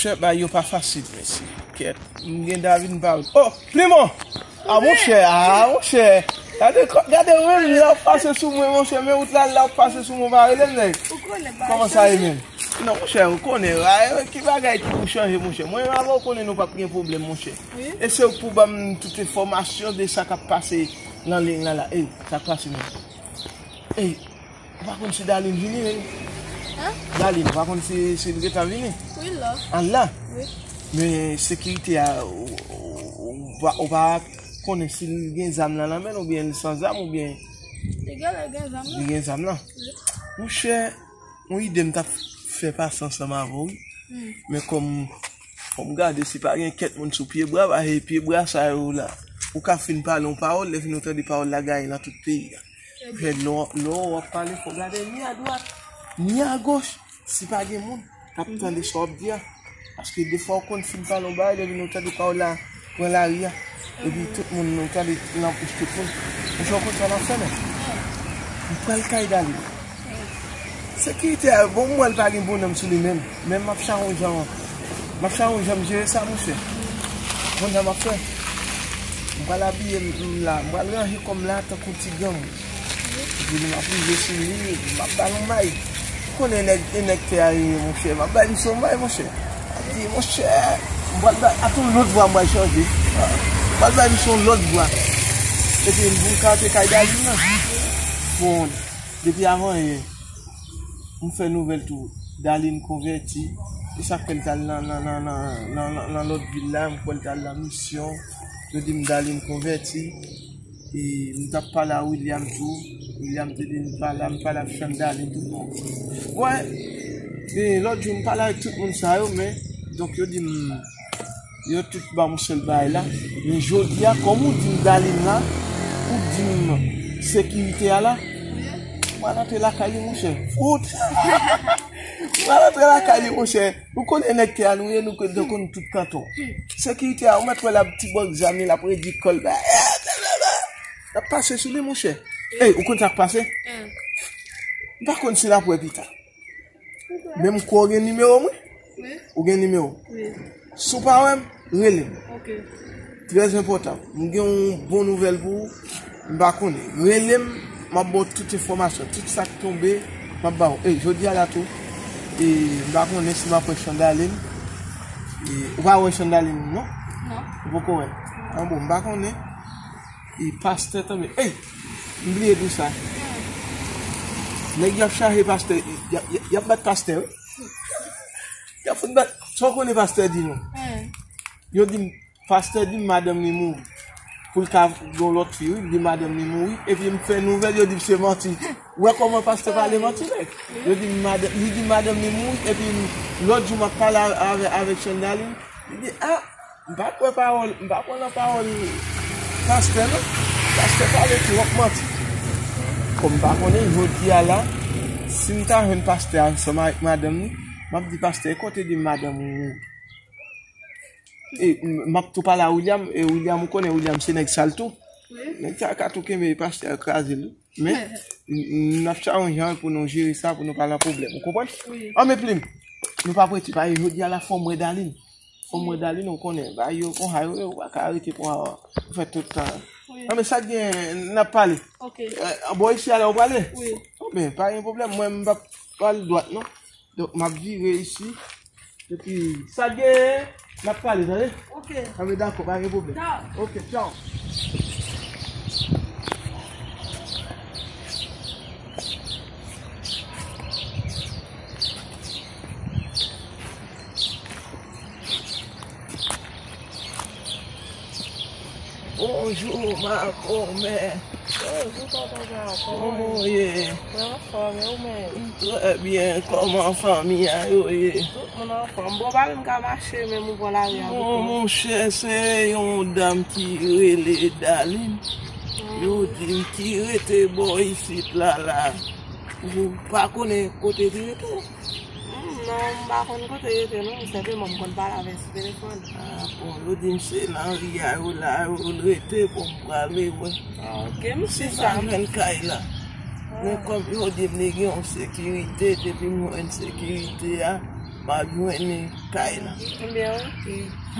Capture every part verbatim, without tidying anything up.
Monchè, bagay yo pa fasil, mesye. Kèt, m gen David m pa wè. Oh, Plimon! Ah, monchè, ah, monchè. Gade, gade, menm lè w ap pase sou mwen, monchè, men wout la, lè w ap pase sou mwen, w pa rele m, nèg. Kòman sa ye menm? Non, monchè, ou konnen, ah, ki bagay ki pou chanje, monchè? Mwen, avè w konnen nou p ap gen pwoblèm, monchè. E se ou k pou ban m tout enfòmasyon de sa k ap pase nan liy la, la. Ey, sa k pase menm? Ey, ou pa konn si Darline vini, ey? Darline, ou pa konn si, si l gentan vini? Wi, l la. An la? Wi. Men sekirite a, ou, ou, ou pa, ou pa konnen si l gen zam nan nan men l, oubyen l san zam, oubyen li gen zam nan. Monchè, yon ide m t ap fè pase ansanm avè w, wi. Men kòm, kòm gade, si pa gen kèk moun sou pye bra, paske pye bra sa yo la, ou ka fin pale yon pawòl, lè fin ou tande pawòl la gaye nan tout peyi a. Fè lè w, lè w ap pale, fò w gade ni adwat, ni agoch, si pa gen moun k ap tande sa w ap di a. Paske defwa ou konn fin pale yon bagay, lè vin ou tande pawòl la pran lari a. Epi tout moun, ou tande nan bouch tout moun. Monchè, ou konn sa n ap fè menm? M pral kay Darline. Sekirite a, bon, m wè l pa gen bon nanm sou li menm. Men m ap chache yon jan, m ap chache yon jan m jere sa, monchè. Konn sa m ap fè? M pral abiye m, m la, m pral ranje kò m la tankou ti granmoun. Epi m ap rive sou li, m ap ba l yon may. Ou konnen nèg, e nèg tè a ye, monchè. M ap bay misye yon may, monchè. M ap di, monchè, m pral bay, ak yon lòt vwa m pral chanje. M pral bay misye yon lòt vwa. Epi m pou kate kay Darline nan. Bon, depi avan yè, m fè nouvèl tou. Darline konvèti. E sa k fè l t al nan, nan, nan lòt vil la, m kwè l t al nan misyon. Yo di m Darline konvèti. E m t ap pale a William tou. William te di m pale, m pale ak Chandalin tout bon. Wè, e lòt jou m pale avèk tout moun sa yo, men, donk yo di m, yo tout ba m yon sèl bagay la. Men jodi a, kòm ou di m Darline la, ou di m sekirite a la, m al antre lakay li, monchè. Fout! M al antre lakay li, monchè. Ou konnen nèg tè a nou ye, nou konn, nou konn tout kanton. Sekirite a, ou mèt wè l ap ti bòk zam li, l ap redi kò l. L ap pase sou li, monchè. Ey, ou konn sa k pase? M pa konn si l ap wè pita. Men m kwè w gen nimewo m, wi. Ou gen nimewo. Si w pa wè m, rele m. Trè enpòtan. M gen yon bon nouvèl pou ou. M pa konnen. Rele m, m ap ba w tout enfòmasyon. Tout sa k tonbe, m ap ba w. E, jodi a la tou, e, m pa konnen si m ap wè Chandalin. E, ou pa wè Chandalin, non? Non. Ou poko wè? An bon, m pa konnen. E, pastè tanmen. Ey! M bliye di w sa. Nèg y ap chaje pastè, y ap, y ap, y ap bat pastè, wi. Y ap fout bat. Sa w konnen pastè di nou? Yo di m, pastè di m madanm li mouri. Pou l ka gen yon lòt fi, wi, li di madanm li mouri. Epi m fè nouvèl, yo di m se manti. Ou wè kòman pastè pale manti, nèg? Yo di m madanm, li di madanm li mouri. Epi m, lòt jou, m ap pale avè, avè, avèk Chandalin. Li di, a, m pa kwè pawòl, m pa kwè nan pawòl pastè, non. Pastè pale twòp manti. Kòm m pa konnen, jodi a la, si m ta jwenn pastè ansanm avèk madanm li, m ap di pastè, e kote di m madanm ou mouri? E m, m ap tou pale a William, e William, ou konnen William se nèg sal tou. Nèg sa ka tou kenbe pastè a kraze l. Men, n, n ap chache yon jan pou nou jere sa, pou nou pa nan pwoblèm. Ou konprann? An men Plim, nou p ap rete, paske jodi a la fò m wè Darline. Fò m wè Darline, ou konnen, bagay yo konsa yo ye, ou pa ka rete konsa, ou fè tout tan. An men sa k gen, n ap pale. E, bò isi a la ou prale? An men, pa gen pwoblèm, mwen m p ap pral dwat non. Donk, m ap vire isi. Epi, sa gen, n ap pale, tande? Ok. An, men dakò, pa gen pwoblèm. Tchaw. Ok, tchaw. Bonjou, makomè. Bonjou, tonton Jean, kòman w ye? Mwen anfòm, e ou menm? M trè byen, kòman fanmi a yo ye? Tout moun anfòm. Bon, pa menm ka mache, menm ou pran lari a pou kòman? Bon, monchè, se yon dam ki rele Darline. Yo di m ki rete bò isit la, la. Ou pa konnen kote li rete? Hmm, non, m pa konn kote l rete non, m senpleman m konn pale avè l sou telefòn. Ah, bon, yo di m se nan ri a yo la, yo l rete, bon, m prale wè. Ah, ok, m si sa. Si m pa jwenn kay la. Ah. Men kòm yo di m li gen yon sekirite, depi m jwenn sekirite a, M ap jwenn li kay la. Ebyen, oke.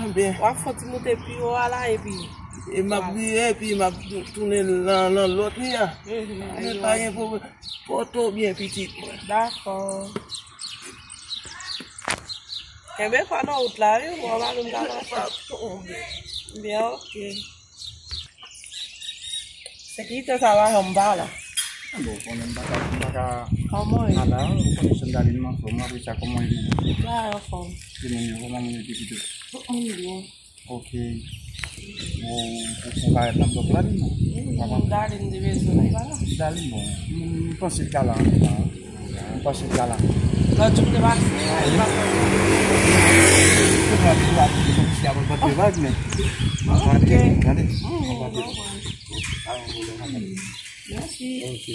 Ebyen. W ap fè yon ti moute pi wo a la, epi e m ap vire, epi m ap tou-, tounen nan, nan lòt ri a. Men pa gen pwoblèm. Pote w byen, pitit mwen. Dakò. Kenbe fò nan wout la, wi, mwen pa menm ka mache. Ebyen, oke. Sekirite sa va janm pa la. Bon, konnen m pa ka, m pa ka Kòman e? Ala, ou konnen sandal li m anfòm, apre sa, kòman e vini? Ba anfòm. Se mwen menm, kòman mwen te kite? Mwen byen. Ok. Bon, ou, ou parèt nan blòk la, di non? Wi, m gade, m te bezwen li pa la. Dali, bon, m, m panse l ka la, an tou ka. M panse l ka la. Lòt jou m te pase, li pa fè. Ou pa di, ou pa di, kòm si a pa t vag, men. Gade, gade. Mèsi. Ok.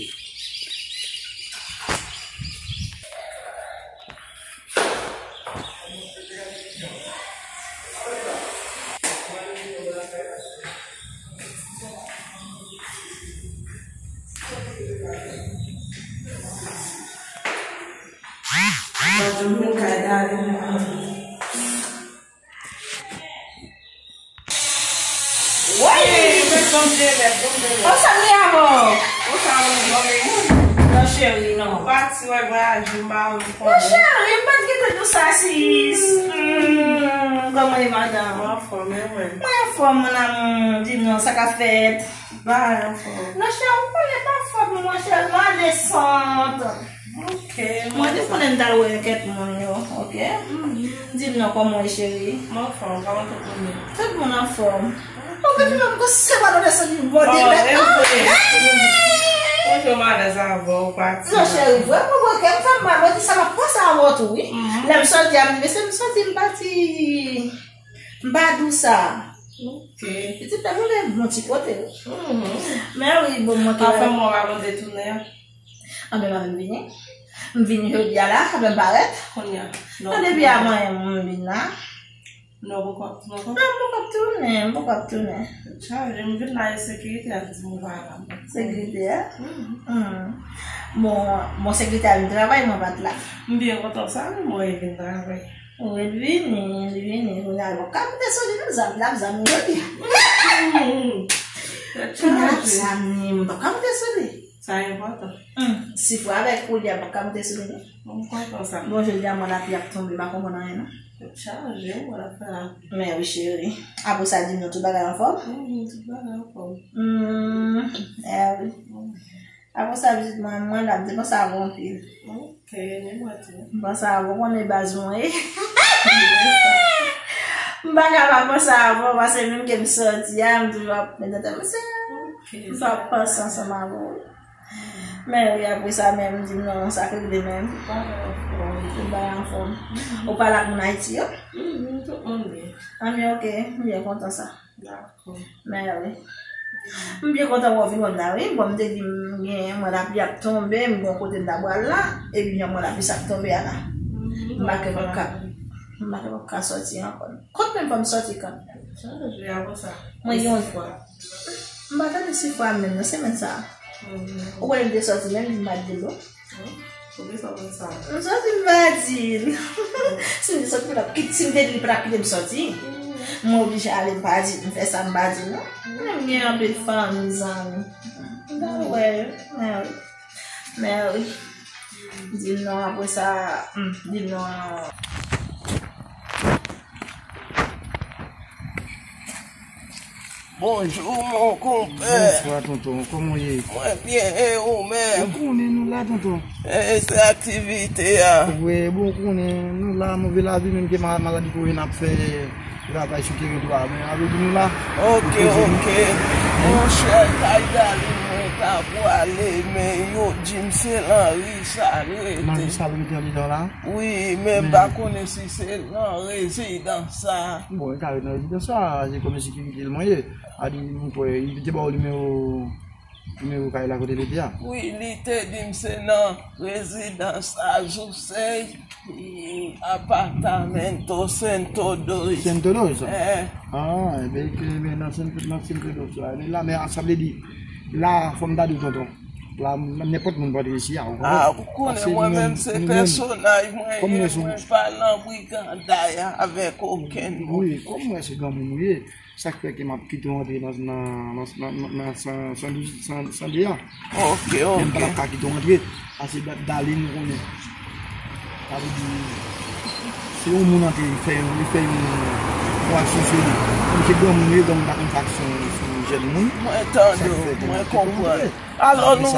Woy! Mèt bon Dye, mèt bon Dye, mèt. Konsa m ye avè w. Konsa w ye, non, cheri, non. Pati wè vwayaje, m pa wè m konnen. Non, cheri, m pa t gentan di w sa, sis. Hmm, kòman ye, madanm? Mwen anfòm, e mwen? Mwen anfòm, mon amour. Di m non, sa k ap fèt? Bagay anfòm. Non, cheri, ou konnen pa fòt mwen, cheri, m ale sant. Ok, mwen te konnen m t al wè kèk moun yo, ok? Di m non, kòman w ye, cheri? M anfòm, kòman tout moun ye? Tout moun anfòm. Ou gen fè m konsa pa nan soti bò de mèt. Bonjou, madan, sa va, ou pati? Non, cheri, vrèman, vrè, kè m fè m mal, mwen di sa m ap panse avè w tou, wi. Lè m soti a, m di, mesye, m soti, m pati. M pa di w sa. Ok. Pitit la, nou gen bon ti kote, wi. Men wi, bon, mwen te. Anfen, mwen pa konn detounen. Anben, m ap vini. M vini jodi a la, anben m parèt. Kounye a. Non, depi avan yè m vin la. Non, poko ap tounen ankò? Non, m poko ap tounen, m poko ap tounen. Chaje, m vin la e sekirite a ki di m ou pa la. Sekirite a? Hmm. Bon, bon, sekirite a vin travay, mwen pa t la. M byen kontan sa, wi, mwen vin travay. Ou ret vini, li vini. Kounye a, l ap ka moute sou li, non, zam, l ap zam li, wi. Kounye a, l ap zam li, m p ap ka moute sou li. Sa enpòtan. Hmm, sifwa avèk koulye a, m p ap ka moute sou li, non. Bon, m kontan sa. Bon, jodi a, mwen, lapli ap tonbe, m pa konprann anyen, non. Tèt chaje, mwen, l ap fè lapli. Men wi, cheri. Apre sa, di m non, tout bagay anfòm? Hmm, tout bagay anfòm. Hmm, eh wi. Apre sa, pitit mwen, mwen la, m te panse avè w anpil. Ok, men mwen tou. M panse avè w, konnen baz mwen ye. M pa ka pa panse avè w, paske menm ke m soti a, m toujou ap met nan tèt mwen, se m ap panse ansanm avè w. Men wi, apre sa menm, m di m non, sa k regle menm. Tout bagay anfòm. Tout bagay anfòm. Ou pale ak moun Ayiti yo? Tout moun byen. Anben, ok, m byen kontan sa. Dakò. Men wi. M byen kontan wè w vin wè m la, wi. Bon, m te di m gen, mwen, lapli ap tonbe, m gen yon kote m ta pral la, epi jan mwen lapli sa ap tonbe a la. M pa kwè m ap ka, m pa kwè m ap ka soti ankò. Kot menm fò m soti kanmenm? Chaje a konsa. Mwen gen yon fwa. M pa tande sifwa menm nan semèn sa a. Ou konnen m te soti menm, m pa t di l non. Pou ki sa w konn sa? M soti, m pa di l. Si m te soti, li pa t ap kit-, si m te di l, li pa t ap kite m soti. Mwen oblije ale, m pa di l. M fè sa, m pa di l non. Men m gen anpil fanmi, zanmi. M ta wè yo. Men wi. Men wi. Di m non, apre sa, hmm, di m non. Bonjou, mon konpè. Bonswa, tonton. Kòman w ye? Mwen byen, e ou menm? Ou konnen nou la, tonton. E, e se aktivite a. Wi, bon, ou konnen nou la, move lavi, menm ke ma-, maladi korona ap fè travay sou teren tou a, men avèk nou la. Ok, ok. Monchè, kay Dali mwen ta pwale, men yo di m se Lanri Salrete. Lanri Salrete andedan la? Wi, men m pa konnen si se nan rezidans sa. Bon, li ka ret nan rezidans sa, se kòm sekirite l mwen ye. A di, m kwè, li te ba w nimewo, nimewo kay la kote l rete a? Wi, li te di m se nan rezidans sa, Jousey, apartamento Sento Dos. Sento Dos? Eh. Ah, ebyen, ke men nan Sento, nan Sento Dos la, li la, men sa vle di, la, fò m ta di w, tonton. La, nenpòt moun pa te isi a, ou konprann? Ah, ou konnen, mwen menm, se pèsonaj mwen ye, mwen pa nan briganday avèk okenn moun. Wi, kòm mwen se granmoun ou ye, sa k fè ke m ap kite w antre nan, nan, nan, nan, nan, nan san, san douz, san, san de a. Ok, ok. Men m pa t ap ka kite w antre, paske da-, Darline ou konnen. Sa vle di, se yon moun antre, li fè yon, li fè yon, yon aksyon sou li. Kòm se granmoun li ye, donk m pa konn fè aksyon sou jèn moun. Mwen tande w, mwen konprann. Alò, nou,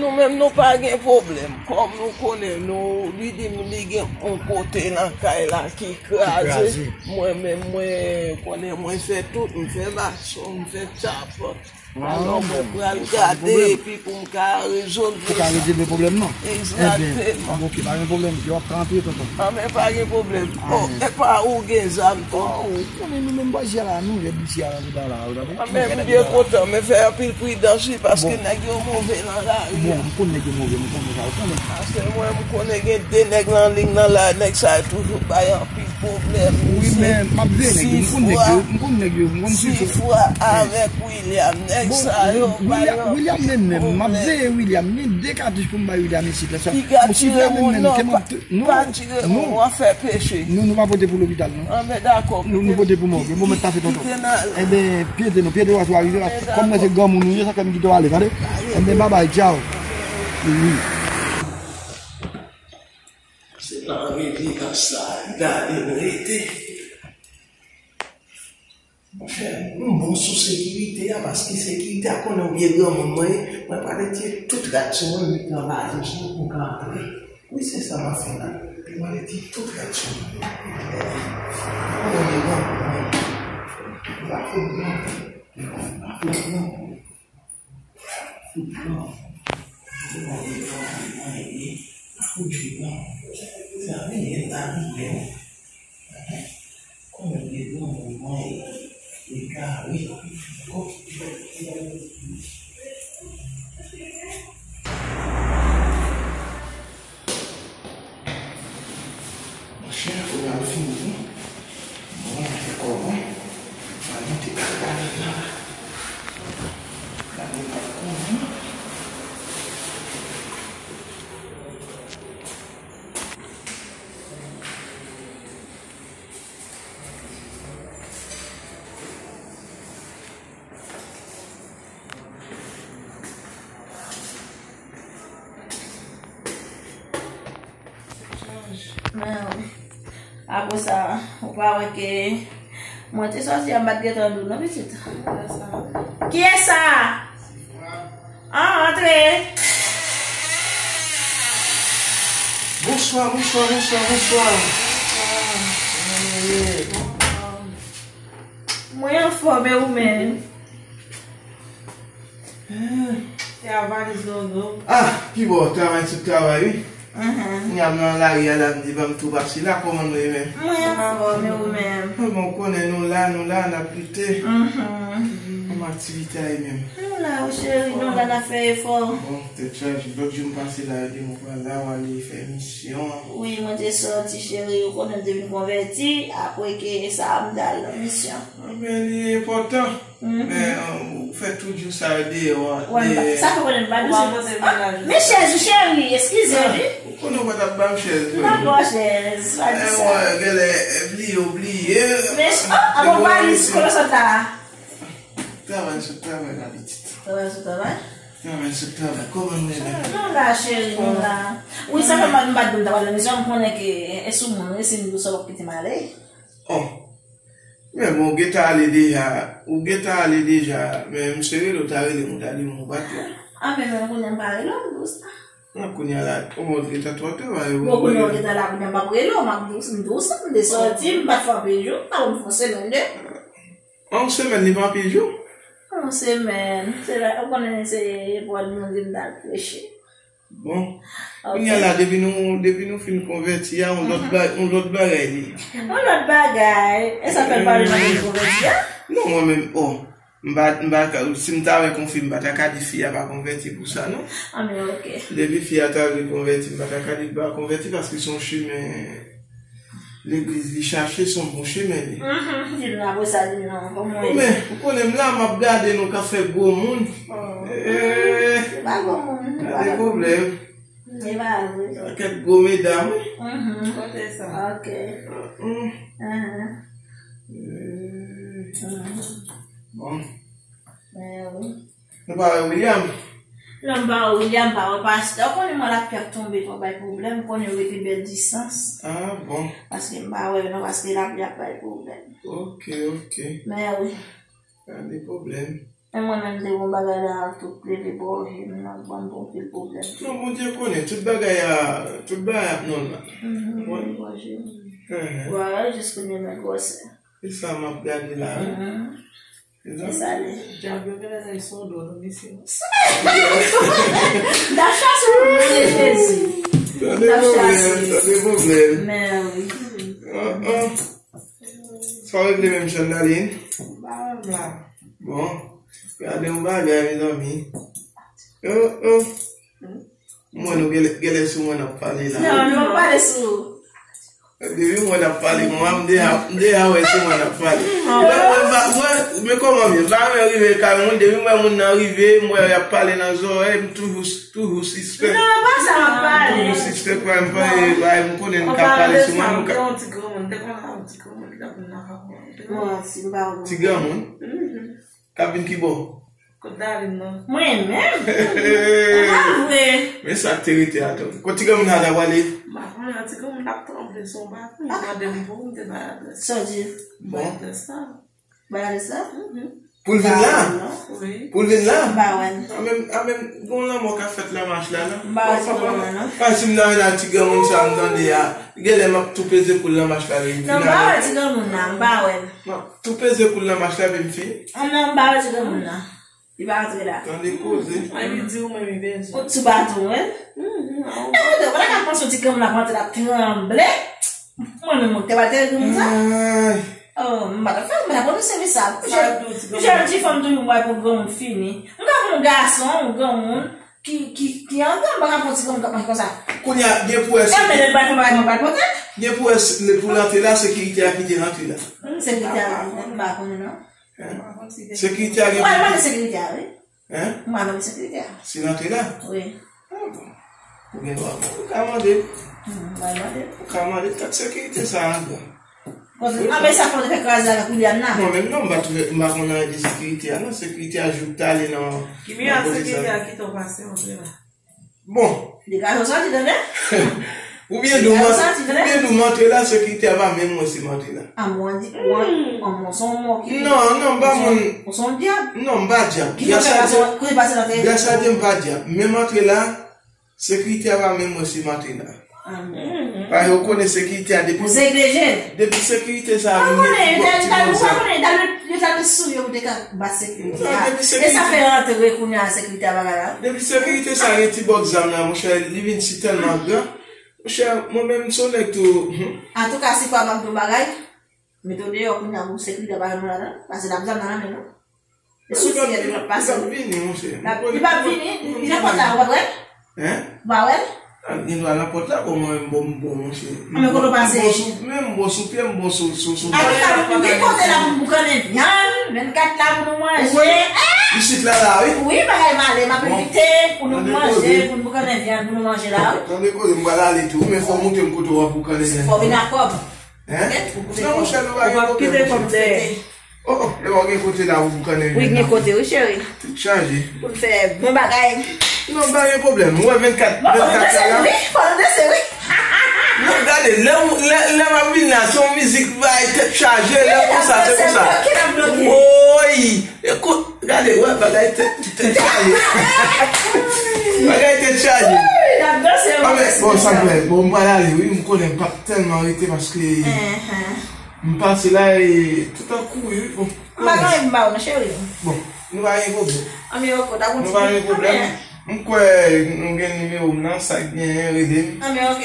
nou menm, nou pa gen pwoblèm. Kòm nou konnen, nou, li di m li gen yon kote nan kay la ki kraze. Mwen menm, mwen konnen, mwen fè tout, m fè mason, m fè chapant. Alò, mwen pral gade epi pou m ka rezolve sa. Pou ka rezolve pwoblèm nan. Egzakteman. Enben, ok, pa gen pwoblèm, w ap ka antre, tonton. Anben, pa gen pwoblèm. Oh, epa ou gen zam tou? Konnen nou menm baz ya la, nou rèd isi a nan bouda la, ou tande? Anben, m byen kontan, men fè anpil pridans, wi, paske nèg yo move nan lari a. Bon, m konn nèg yo move, m konnen sa, ou konnen. Paske mwen, m konnen gen de nèg nan liy nan la, nèg sa yo toujou bay anpil pwoblèm. Wi, men m ap veye nèg yo, m konn nèg yo, m konn nèg yo, m konn si fwa avèk William, nèg sa yo bay anpil pwoblèm. William menm, menm, m ap veye William, gen de katouch pou m bay William isit la, sa. Piga tire moun, non, pa tire moun, w ap fè peche. Nou, nou pa pote pou lopital, non. Anben, dakò. Nou, nou pote pou mòg. Bon, mèt pase tonton. Enben, pyete nou, pyete w a sou arive la. Kòm mwen se granmoun ou ye, sa fè m kite w ale, tande? Enben, babay, tchaw. Wi. Se nan rezidans sa a Darline rete. Monchè, m bon sou sekirite a, paske sekirite a konnen w vye granmoun mwen ye, mwen pral retire tout rad sou mwen, m met nan valiz mwen pou m ka antre. Wi, se sa m ap fè la. Mwen retire tout rad sou mwen. Konnen w vye granmoun mwen ye. M pa fout granmoun. M pa fout granmoun. Fout non. Ou pa gen pwoblèm mwen ye. Fout non. Sa vini, e pa vini. Konnen gen granmoun mwen ye. Egare. Monchè, fò n al fini. Mwen, se kòman? Fò n monte kay la. Gade pa kòman. Men, apre sa, ou pa wè ke mwen te sòti a, m pa t gentan di w non, pitit. Kiyès sa? An, antre. Bonswa, bonswa, bonswa, bonswa. Kòman nou ye? Mwen anfòm, e ou menm? Ah. Te a valiz nan do. Ah, pi bon, travay sou travay, wi. Mhm. Kounya m nan lari a la, m di, ban m tou pase la, kòman nou ye menm? Mwen anfòm, e ou menm? Ah, bon, ou konnen nou la, nou la, n ap lite. Mhm. Kòman aktivite a ye menm? Nou la, wi, cheri, nou la, n ap fè efò. Bon, tèt chaje. Lòt jou m pase la, yo di m ou pral la, w ale fè misyon. Wi, mwen te sòti, cheri, ou konnen m te vin konvèti, apre ke sa, m t al nan misyon. Anben, li enpòtan. Mhm. Men, ou fè tout jou sa yo deyò a, deyò. Sa fè konnen m pa dous. Men chèz ou, cheri, eskize m, wi. Ou konnen ou pa t ap ba m chèz, frè. M pa ba w chèz, pa di sa. Genlè, bliye, ou bliye. Men, oh, a bon, valiz, kote w sot la? Travay sou travay la, pitit. Travay sou travay? Travay sou travay. Kòman nou ye menm? Nou la, cheri, nou la. Wi, sa fè m pa, m pa t di w m ta pral nan misyon, m konnen ke e sou mwen, wi, si m di w sa w ap kite m ale. Oh. Men bon, ou gentan ale deja. Ou gentan ale deja. Men m se rele w ta rele m, ou ta di m ou pa t la. Ah, men, men kounye a m pa rele w, m di w sa. Non, kounye a la, ou gentan twò ta, wi. Bon, kounye a ou gentan la, kounye a m p ap rele w, m ap di w, m di w sa, m te sòti, m pa t fè anpil jou, m pa konn fè yon semèn de. Yon semèn, li pa anpil jou? Yon semèn. Se la, ou konnen se epòt Bondye m t al preche. Bon. Ok. Kounye a la, depi nou, depi nou fin konvèti a, yon lòt ba-, yon lòt bagay li. Yon lòt bagay. E sa fè l pale nan moun konvèti a? Non, mwen menm, oh, m pa, m pa ka, si m ta wè konfi, m pa ta ka di fi a pa konvèti pou sa, non. Ah, men ok. Depi fi a ta vle konvèti, m pa ta ka di l pa konvèti, paske se yon chimen Legliz li chache se yon bon chemen li. Mhm, di nou apre sa, di nou ankò mwen. Men, ou konnen m la, m ap gade nou k ap fè gwo moun. Oh. Eh, se pa gwo moun, gade pwoblèm. Se pa vre. Pakèt gwo medam, wi. Mhm. Kote sa? Ok. Mhm. Eh. Mhm. Bon. Men wi. Nou pa wè William? Non, m pa wè William, m pa wè pastè. Ou konnen mwen lapyè ap tonbe, twò bay pwoblèm. Ou konnen yo rete bèl distans. Ah, bon. Paske m pa wè yo non, paske lapyè ap bay pwoblèm. Ok, ok. Men wi. Pa de pwoblèm. Men mwen menm, m te gon bagay la, tout leve bò, je m nan ban m bon pil pwoblèm. Non, Bondye konnen, tout bagay a, tout bagay ap nòmal. Mhm, mwen bò je m. Mhm. Wè, jis kounye men gwòsè. Se sa m ap gade la, wi. Mhm. Se sa li. Dyab yo genlè nan son do nou, mesye. Dap chase w, non, Jezi. Dap chase. Tande pwoblèm, tande pwoblèm. Men wi. Ah, ah. Sa w regle menm, Chandaline? M pa menm la. Bon. Gade yon bagay, mezanmi. Oh, oh. M wè nou genlè, genlè sou mwen n ap pale la. Non, nou pa pale sou. Depi m wè n ap pale, mwen, m deja, m deja wè sou mwen n ap pale. Mwen, mwen, mwen, mwen, men kòman m ye? M pa renmen rive kay moun, depi m wè moun nan rive, m wè y ap pale nan zòrèy, m toujou, toujou sispèk. Non, pa sa m ap pale. Toujou sispèk, wè, m pa, wè, m konnen m ka pale sou mwen, m ka. Ti granmoun, te konn la, ti granmoun ki t ap vin nan kay mwen. Ti granmoun? Mhm. K ap vin ki bò? Kot Darline nan? Mwen menm? Se pa vre. Men sa k te rete a tou. Kot ti granmoun sa ta prale? M pa konnen, ti granmoun ap tranble sou yon bagay. Li mande m pou m te bay adrès. Sa w di? Bon. Bay adrès la? Bay adrès la? Mhm. Pou l vin la? Wi. Pou l vin la? M pa wè l. A menm, a menm, gon lanmò k ap fèt Lanmach la, non? M pa wè ti granmoun nan, non. Pa si m nan menaj ti granmoun sa m tande a. Genlè m ap tou peze kou l Lanmach la, li vin. Non, m pa wè ti granmoun nan, m pa wè l. M ap tou peze kou l Lanmach la, epi m fini. An non, m pa wè ti granmoun nan. Li pa antre la. Tande koze. An li di ou menm li bezwen. Ou ti baton, wi. Mhm, a ou. E mwen, mwen la ka panse yon ti granmoun ap antre, l ap tranble. Mwen menm, mwen te ba te granmoun sa. Ay. Oh, m pa ta fè, mwen la konn sèvi sa. Sa di yon ti granmoun. Jan di fanm toujou, mwen pou granmoun fini. M ka pou yon gason, yon granmoun ki, ki, ki andan, m pa ka pou yon ti granmoun k ap mache konsa. Kounye a, gen pou wè. E men, lè l bay fè bagay, mwen pa pote. Gen pou wè, lè pou l antre la, sekirite a kite l antre la. Hmm, sekirite a, m pa konnen non. Hein? Sekirite a gen pou. Mwen, mwen, sekirite a, wi. Hein? Mwen, mwen, sekirite a. Se l antre la? Wi. Ah, bon. Ou gen dwa, ou ka mande. Hmm, mwen mande. Ou ka mande, kat sekirite sa a, bon. Anben, sa fò te fè kraze avèk William nan. Mwen menm non, m pa twouve, m pa konn anyen de sekirite a, non. Sekirite a jouk t ale nan, nan koze sa. Sekirite a kite w pase antre la. Bon. Degaje w soti, tande? Oubyen nou, oubyen nou antre la, sekirite a pa menm wè si m antre la. A mwen di, mwen, mwen se yon mò ki. Non, non, m pa moun. Ou se yon dyab. Non, m pa dyab. Gras a Dye, gras a Dye, m pa dyab. Menm antre la, sekirite a pa menm wè si m antre la. Amèn. Paske ou konnen sekirite a depi. Ou zegle je l. Depi sekirite sa a vin gen ti bòk, ti bòk zam. Yo ta met sou yo pou te ka ba sekirite a. E sa fè rantre kounye a sekirite a bagay la. Depi sekirite sa gen ti bòk zam la, monchè, li vin si tèlman gran. Monchè, mwen menm, m se yon nèg tou. Antouka, si fwa m ap di w bagay, mete w deyò kounye a pou sekirite a pa janm nan, pase l ap zam nan men nou. E sou fiyè li ap pase. Li p ap vini, monchè. Li p ap vini, li nan pòt la, ou pa wè l? Hein? Ou pa wè l? A, gen dwa nan pòt la, kòman m bon, m bon, monchè. A, men kote w pase? M bon sou, men m bon sou pye, m bon sou, sou, sou. A, men sa, m gen kote la pou m boukannen vyann, vennkat la pou nou manje. Isit la, la, wi. Wi, bagay male, m ap envite pou nou manje, pou nou boukannen vyann, pou nou manje la, wi. Tande koze, m pral ale tou, men fò w montre m kote w ap boukannen vyann. Fò w vin ak kòb. Hein? Non, monchè, nou pa gen pwoblèm, monchè. Oh, oh, lè w gen kote la, ou boukannen vyann. Wi, gen kote, wi, cheri. Tèt chaje. Pou n fè bon bagay. Non, pa gen pwoblèm. Ou wè vennkat, vennkat la, la. Wi, fò nou danse, wi. Non, gade, lè, lè, lè m ap vin la, se yon mizik bay tèt chaje, lè konsa, se konsa. Woy! Ekout, gade, wè, bagay tèt, tèt chaje. Bagay tèt chaje. Wi, n ap danse, wi. Bon, sa m fè, bon, m pral ale, wi, m konnen m p ap tèlman rete paske M pase la e tout an kouri, wi. Bon, m pa gen anyen pou m ba w non, cheri. Bon, nou pa gen pwoblèm. Anben, ok, ta kontinye. Nou pa gen pwoblèm. M kwè nou gen nimewo m nan, sa k genyen, rele m. Anben, ok.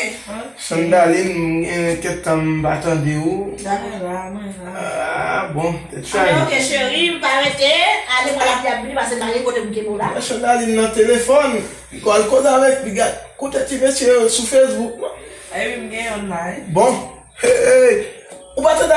Chandaline, m gen kèk tan m pa tande w. Dakò. Mwen la, mwen la. Ah, bon, tèt chaje. Anben, ok, cheri, m pa rete. Ale, mwen la, ap vini, pase m pa gen kote m kenbe w la. Chandaline nan telefòn, li pral koze avèk, li gad, kote ti mesye yo sou Facebook. Epi m gen youn la, wi. Bon. Hey, hey.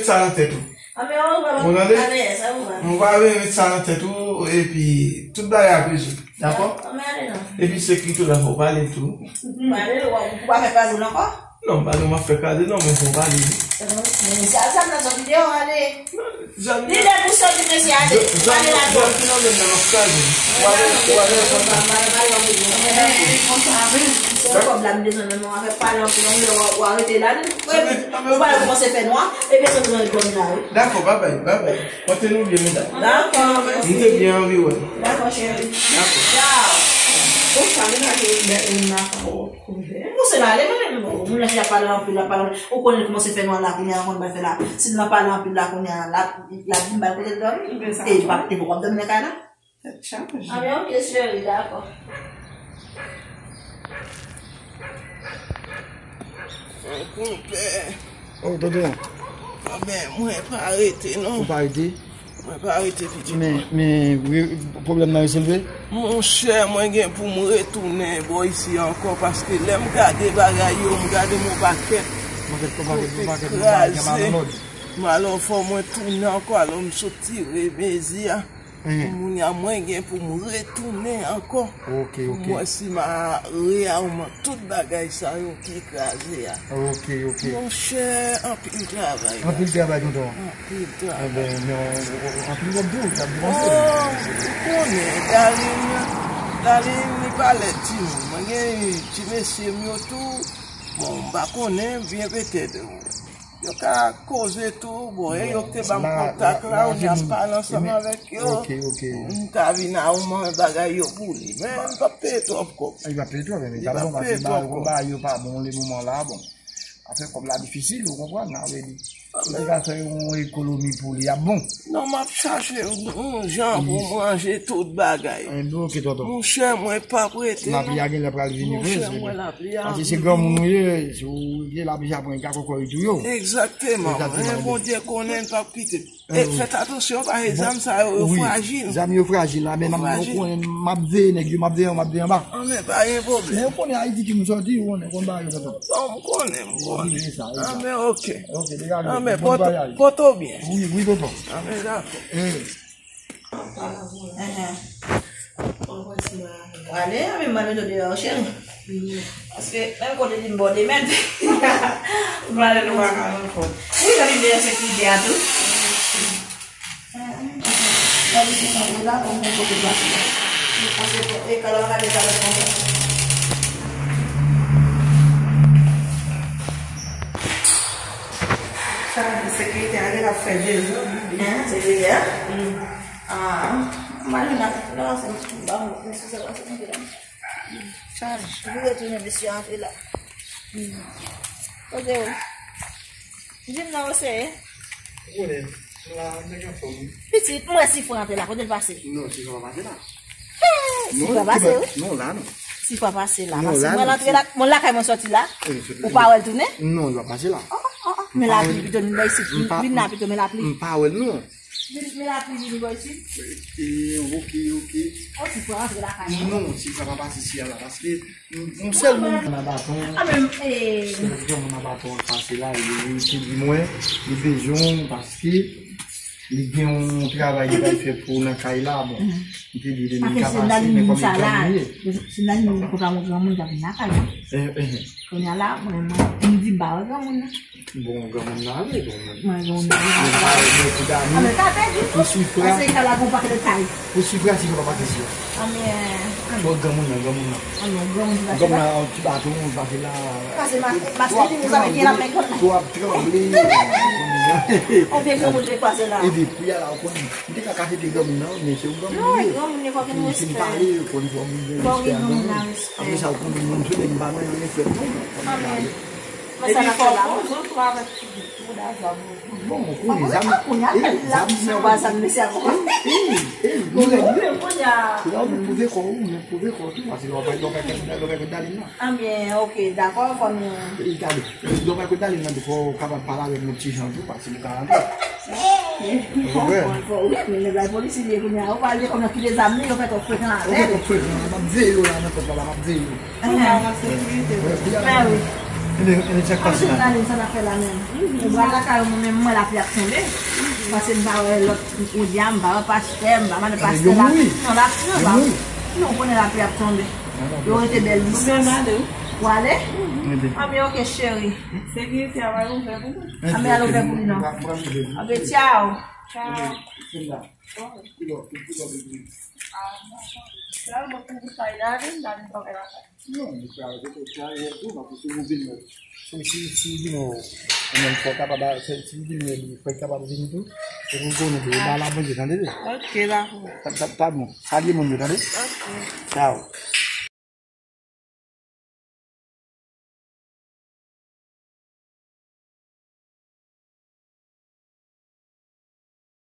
met sa nan tèt ou. Ou tande? Mwen pa vle met sa nan tèt ou, epi tout bagay ap rezoud. Dakò? Epi sekirite w la, fò w pale l tou. Pale l, ou pa fè kraze l ankò? Non, m pa di w m ap fè kraze l non, men fò w pale l wi. Men sa, sa nan sòti deyò, ale. Li lè pou sòti, mesye, ale. Ale la. Zam ki nan men m nan, m ap kraze l. W a wè, w a wè konsa. Se kòb la m bezwen nan men w, avèk pale anpil, anpil, w a rete la. Ou pa kòmanse fè nwa, epi se bezwen dòmi la, wi. Dakò, babay, babay. Pote nou byen, medam. Dakò, mèsi. M te byen anvi wè. Dakò, cheri. Dakò. Ciao. Bon, sa, men la, gen yon bèl moun la, oh. Bon, se la, ale, men, men, bon, moun nan ki ap pale anpil, ap pale anpil. Ou konnen l kòmanse fè nwa la, kounye a, konn bay fè la. Si l nan pale anpil la, kounye a, la, la di m bay kote l dòmi. E, pa, e, w ap dòmi nan kay la? Tèt chaje. Ah, men, ok, cheri, dakò. Konpè. Oh, tonton. Ah, men, mwen pa rete, non. Ou pa rete? Mwen pa rete, pitit mwen. Men, men, re-, pwoblèm nan resolve? Monchè, mwen gen pou m retounen bò isi ankò, paske lè m gade bagay yo, m gade m yon pakèt. Pakèt, pakèt, pakèt, bagay ki pa nan lòd. Alò, fò mwen tounen ankò, alò m sot tire mezi a. Kounye a, mwen gen pou m retounen ankò. Ok, ok. Pou m wè si m a reyawman tout bagay sa yo ki kraze a. Ok, ok. Monchè, anpil travay. Anpil travay, tonton. Anpil travay. Enben, men, anpil w ap di, w ap depanse. Oh, ou konnen, Darline, Darline, li pa lè timoun. Mwen gen ti mesye m yo tou. Bon, m pa konnen, byen petèt. Yo ka koze tou, bon, e yo k te ban m kontak la, ou ap pale ansanm avèk yo. Ok, ok. M ka vin a yon bagay yo pou li. Men, li p ap peye twòp kòb. Li p ap peye twòp, men li p ap peye twòp kòb. Bagay yo pa bon le moman la, bon. Afè kòb la difisil, ou konprann, sa vle di. Ou te ka fè yon ekonomi pou li, ap bon. Non, m ap chache yon, yon jan pou manje tout bagay. Enben, ok, tonton. Monchè, mwen p ap rete, non. Lapli a genlè pral vini vre, monchè, mwen, lapli a vini. Paske se granmoun ou ye, si w gen lapli a pran, li ka kòkòy tou yo. Egzakteman. Egzakteman, men Bondye konnen l p ap kite. E, fèt atansyon, paske zam sa yo, yo frajil. Zam yo frajil, la, men m ap, ou konnen, m ap veye nèg yo, m ap veye anwo, m ap veye anba. Ah, men pa gen pwoblèm. Men ou konnen Ayiti ki m sòti, ou konnen, konn bagay yo, tonton. Bon, m konnen, m konnen. Ou bliye sa, wi. Ah, men ok. Ok, degaje. Ah, men pote w byen. Wi, wi, tonton. Ah, men dakò. Enhen. Prale, anvi mande w deyò, cheri. Paske menm kote li m bòde mèt. Prale nou pa ka rankontre. Wi, lè li deyò sekirite a tou. Lè li se sa, la, bon, bon, kote pase. Paske, e, kò la, gade sa, lè konsa. Sa, sekirite a, gen ap fè jezi. Hein, sekirite a? Ah, m al vin ak la, se ba m, se sa, se konte la. Chaj. Li retounen, mesye antre la. Kote ou? Jim nan oseye. Ou konnen, m la, nèg anfòm, wi. Pitit, m wè Sifran antre la, kote l pase? Non, Sifran pa pase la. Sifran pase, wi. Non, la, non. Sifran pase la, paske mwen l antre la, mwen lakay mwen sòti la. Ou pa wè l tounen? Non, li pa pase la. Oh, oh, oh, oh. Men lapli pito vin bò isit. Vin la pito, men lapli. M pa wè l non. Vin, men lapli vin bò isit. E, ok, ok. O, ti frè rantre lakay mwen. Non, ti frè pa pase si a la, paske m, m sèl moun. Nan baton. A, men, e, sèl moun nan baton an pase la, li, li te di mwen, li bezwen w paske li gen yon travay li pral fè pou nan kay la, bon. M te di li ka pase, men kòm li granmoun ye. Se nan moun konsa yon granmoun k ap vin lakay mwen. Kounye a la, mwen, mwen, m di ba wè granmoun nan. Bon, granmoun nan ale, bon. Mwen, granmoun nan ale. Mwen pa wè, mwen pou dami. Pou sifra. Paske kay la gon pakèt de kay. Pou sifra, si pa pase si. Anmè. Bon, granmoun nan, granmoun nan. Anmè, granmoun nan. Granmoun nan, yon ti baton, pase la. Pase ma, maske li, nou sav gen la men kòt la. Twò ap tranble. Konbyen granmoun te pase la? E depi a la, ou konn, m te ka kache de granmoun nan, men se yon granmoun li ye. Granmoun li fò gen respè. Si m pale, ou konn fò moun gen respè a granmoun. Apre sa, ou konn moun sou de m pa nan yon respè non. Anmè. Mwen sa n ap fè la. Epi fò w pran zòt ou avèk ti bouda zam ou. Bon, ou konnen zam. Kounye a, e, la, zam, se yon pa zam, mesye, ankò. E, e, e, nou règle. Kounye a. Kounye a, ou menm pwouve kò w, ou menm pwouve kò w tou, paske lè w pa, lè w pa, lè w pa Dalin nan. Anbyen, ok, dakò, fò nou. E, gade, lè w pa Dalin nan, fò w kapab pale avè m yon ti jan tou, paske nou ka rantre. Ou konprann? Fò, fò, wi, men nèg la polisye li ye kounye a. Ou pale de kòman ki de zam li, yo fè twòp frekan avè l. Ou fè twòp frekan, m ap veye w la nan pòt la, m ap veye w. Kounye a w ap sekirite. Mè wi. Ebyen, ebyen, sa k pase la? Ann ale, sa n ap fè la menm? Nou pral lakay ou, mwen menm, mwen lapli ap tonbe. Paske m pa wè lòt, ou di a, m pa wè pastè, m pa wè pastè la. Non, lapli, non, pa. Non, ou konnen lapli ap tonbe. Yo rete bèl lisans. Ou ale? Anbyen, ok, cheri. Sekirite a va ouvè pou mwen. Anbyen, al ouvè pou li, non. Anbyen, tchao. Tchao. Bon. Sèlman pou ou sa y ale, m ta vin kanpe lakay. Non, li pral rete, pral rete tou, paske si ou vin, si, si, si ou vin, ou, ou menm fò w kapab, si, si ou vin, ou fò w kapab vin tou, pou ou konnen, pou ou ba la manje, tande, wi. Ok, dakò. Ta, ta, ta bon. Salye moun yo, tande? Ok. Tchao.